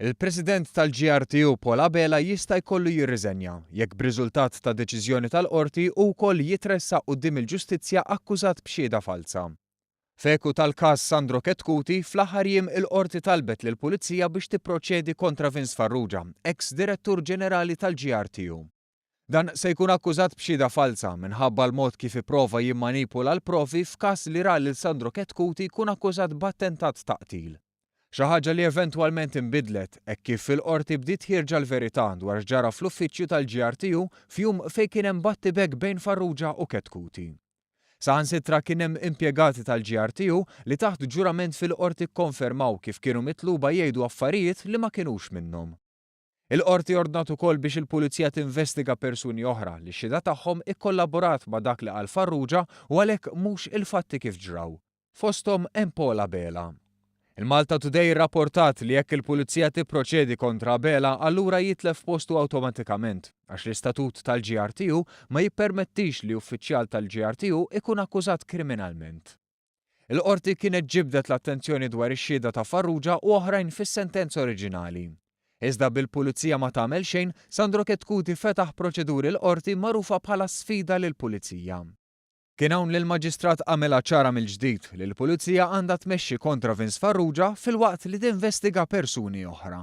Il-President tal-GRTU Paul Abela jista' jkollu jirriżenja jekk b'riżultat ta' deċiżjoni tal-Qorti hu wkoll jitressaq quddiem il-ġustizzja akkużat b'xhieda falza. F'eku tal-każ Sandro Chetcuti, fl-aħħar jiem il-Qorti talbet lill-Pulizija biex tipproċedi kontra Vince Farrugia, eks Direttur Ġenerali tal-GRTU. Dan se jkun akkużat b'xhieda falza minħabba l-mod kif ipprova jimmanipula l-provi f'każ li ra lil Sandro Chetcuti jkun akkużat b'attentat ta' qtil. Xi ħaġa li eventwalment inbidlet hekk kif fil-Qorti bdiet ħierġa l-verità dwar x'ġara fl-uffiċċju tal-GRTU f'jum fejn kien hemm battibekk bejn Farrugia u Chetcuti. Saħansitra kien hemm impjegati tal-GRTU li taħt ġurament fil-Qorti kkonfermaw kif kienu mitluba jgħidu affarijiet li ma kinux minnhom. Il-Qorti ordnat ukoll biex il-Pulizija tinvestiga persuni oħra li x-xhieda tagħhom ikkollaborat ma' dak li qal Farrugia u għalhekk mhux il-fatti kif ġraw. Fosthom hemm Paul Abela. Il-Malta Today irrapportat li jekk il-Pulizija tipproċedi kontra Abela allura jitlef postu awtomatikament għax l-istatut tal-GRTU ma jippermettix li uffiċjal tal-GRTU ikun akkużat kriminalment. Il-Qorti kienet ġibdet l-attenzjoni dwar ix-xhieda ta' Farrugia u oħrajn fis-sentenza oriġinali. Iżda bil-Pulizija ma tagħmel xejn, Sandro Chetcuti fetaħ proċeduri l-Qorti magħrufa bħala sfida lill-Pulizija. Kien hawn li l-Maġistrat għamilha ċara mill-ġdid li l-Pulizija għandha tmexxi kontra Vince Farrugia filwaqt li tinvestiga persuni oħra.